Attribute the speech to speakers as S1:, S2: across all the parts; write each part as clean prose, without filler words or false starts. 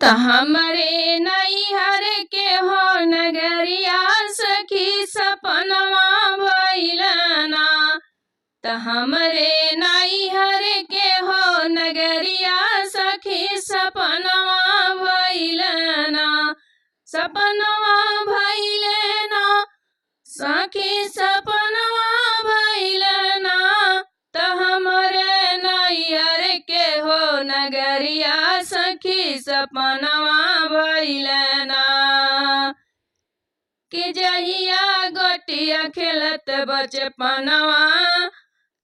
S1: त हमरे नैहर के हो नगरिया सखी सपनवा भइलना। त हमरे नैहर के हो नगरिया सखी सपनवा भइलना। सपनवा भइलना सखी सपनवा भइलना। त हमरे नैहर के हो नगरिया सखी सपनवा भइलना। कि जहिया गोटिया खेलत बचपनवा,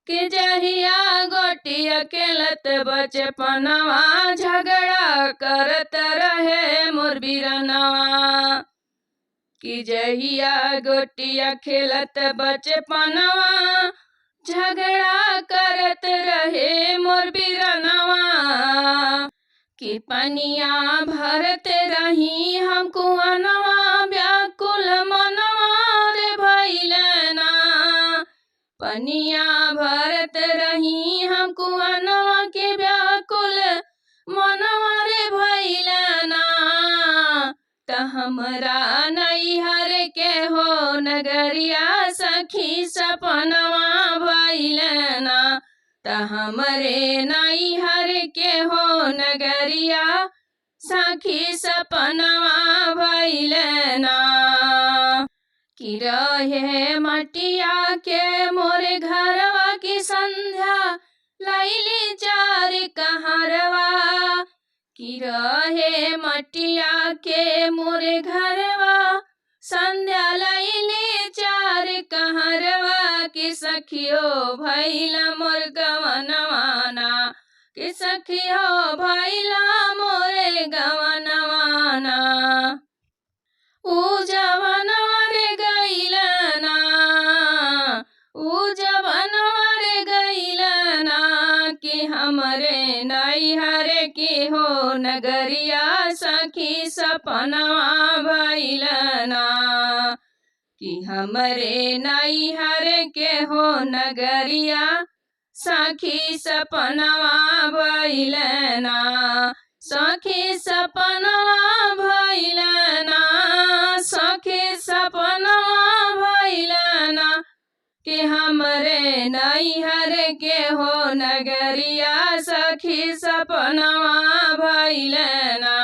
S1: कि जहिया गोटिया खेलत बचपनवा, झगड़ा करत रहे मोर बिरनवा। कि जहिया गोटिया खेलत बचपनवा, झगड़ा करत रहे मोर बिरनवा। कि पनिया भरत रही हम कुआनवा, व्याकुल मनवा रे भइलना। पनिया भरत रही हम कुआनवा के व्याकुल मनवा रे भइलना। त हमरा नैहर के हो नगरिया सखी सपनवा भइलना। त हमरे नैहर के हो नगरिया सखी सपनवा भइलना। कि रहे मटिया के मोरे घरवा की संध्या लैली चार कहारवा। कि रहे मटिया के मोरे घरवा संध्या लैली चार कहारवा। कि सखियो भैला मोर गवनवाना, कि सखियो भैला मोरे गवनवाना। ऊ जवनवा रे गइलना, ऊ जवनवा रे गइलना। कि हमरे नैहर के हो नगरिया सखी सपनवा भइलना। कि हमरे नैहर के हो नगरिया सखी सपनवा भइलना। सखी सपनवा भइलना, सखी सपनवा भइलना। कि हमरे नैहर के हो नगरिया सखी सपनवा भइलना।